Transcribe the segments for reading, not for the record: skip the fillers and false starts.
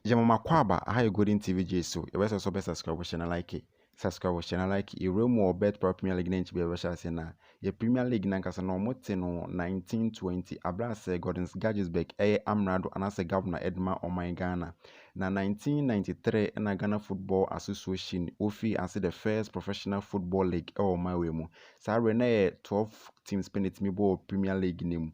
Yɛma mo akwaaba, aha yɛ Golden TV gye so. Yɛbɛsɛ sɛ wobɛ subscribe, hyɛ na like. Subscribe, hyɛ na like. Yɛwura mu wɔ betPawa Premier League na nkyɛ bi yɛbɛhyɛ ase na yɛ Premier League nankasa no, ɔmo te no 1920 abere a sɛ Gordon Guggisberg ɛyɛ amrado anaasɛ governor ɛde ma ɔman Ghana. Na 1993 ɛna Ghana Football Association wofii ase the first professional football league ɛwɔ ɔman wei mu. Saa berɛ na yɛ 12 teams pɛ na ɛtumi bɔɔ Premier League no mu.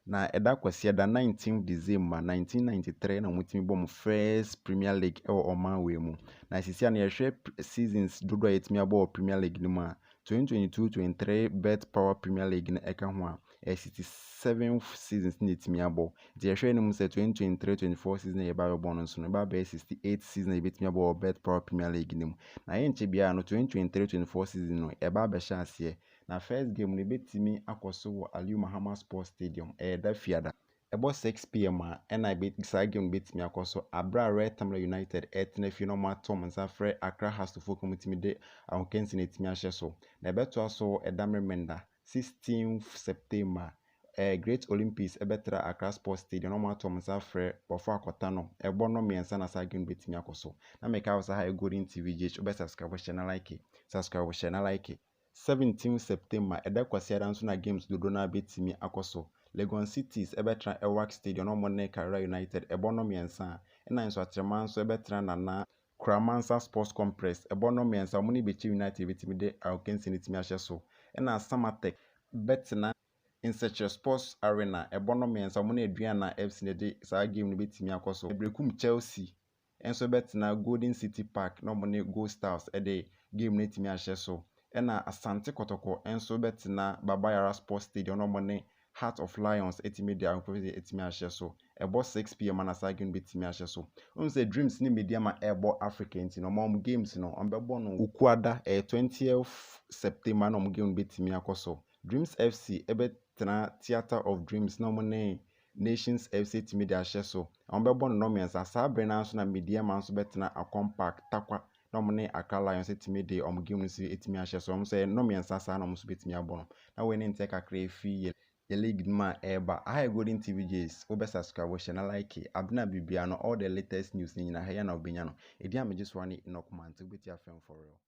Na ɛda Kwasiada 19 December 1993 na wɔtumi bɔ mo first Premier League ɛwɔ ɔman wei mu. Na sisi a no, yɛhwɛ seasons dodoɔ a yɛtumi abɔ wɔ Premier League no mu a, 2022-23 betPawa Premier League no ɛka ho a, ɛyɛ 67 seasons na yɛtumi abɔ. Nti yɛhwɛ anim sɛ 2023-24 season a yɛba abɛbɔ no nso no, ɛba abɛyɛ 68 season a yɛbɛtumi abɔ wɔ betPawa Premier League no mu. Na yɛnkyɛ biara no, 2023-24 season no ɛba abɛhyɛ aseɛ. Na first game no ɛbɛtumi akɔ so wɔ Aliu Mahama Sports Stadium. Ɛyɛ da Fiada. Ɛbɔ 6 p.m. a ɛna ɛbɛ saa game no bɛtumi akɔ so abere a Real Tamale United ɛtena fie na wɔn ato wɔn nsa frɛ Accra Hearts of Oak, wɔn tumi de ahokansi na ɛtumi ahyɛ so. Na ɛbɛtoa so ɛda Memenda 16 September, Great Olympics ɛbɛtra Accra Sports Stadium na wɔn ato wɔn nsa frɛ Bofoakwa Tano. Ɛbɔ no 3 na saa game no bɛtumi akɔ so. Na mɛka wɔ sɛ ha yɛ Golden TV GH. Wobɛ subscribe, hyɛ na like. Subscribe, hyɛ na like. 17 September, ɛda Kwasiada nso na games dodoɔ no bɛtumi akɔ so. Legon Cities ɛbɛtena El-Wak Stadium na wɔn ne Karela United, ɛbɔ no 3 a, ɛna Nsoatreman nso ɛbɛtena Nana Kuramansa Sports Complex, ɛbɔ no 3, wɔn ne Bechem United bɛtumi de ahokansi no tumi ahyɛ so. Ɛna Samartex bɛtena Nsenkyire Sports Arena, ɛbɔ no 3, wɔn ne Aduana FC na ɛde saa game no bɛtumi akɔ so. Berekum Chelsea nso bɛtena Golden City Park na wɔn ne Gold Stars ɛde game no atumi ahyɛ so. Ɛna Asante Kɔtɔkɔ nso bɛtena Baba Yara Sports Stadium na wɔn ne Heart of Lions etumi de ahokansi etumi ahyɛ so. Ɛbɔ 6 p.m. ana saa game no bɛtumi ahyɛ so. Wohu sɛ Dreams ne Medeama ɛrebɔ Africa, nti no ɔmo games no ɔmo bɛbɔ no Wukuada, ɛyɛ 20th September na ɔmo game no bɛtumi akɔ so. Dreams FC ɛbɛtena Theatre of Dreams na ɔmo ne Nations FC tumi de ahyɛ so. Ɔmo bɛbɔ no nnɔmmiɛnsa. Saa bere no nso na Medeama nso bɛtena Akoon Park, Tarkwa, na ɔmo ne Accra Lions tumi de ɔmo game no nso etumi ahyɛ so. Ɔmo nso ɛyɛ nnɔmmiɛnsa saa na ɔmo nso bɛtumi abɔ no. Na wei ne ntɛ kakra efi yɛ league no mu a ɛreba. Aha yɛ Golden TV G's. Wobɛ subscribe, hyɛ na like. Abena biribiara no, all the latest news ne nyinaa ha yɛ na wobɛnya no. Ɛdi a megye so ne Enoch Mante. Wobɛti afɛn for real.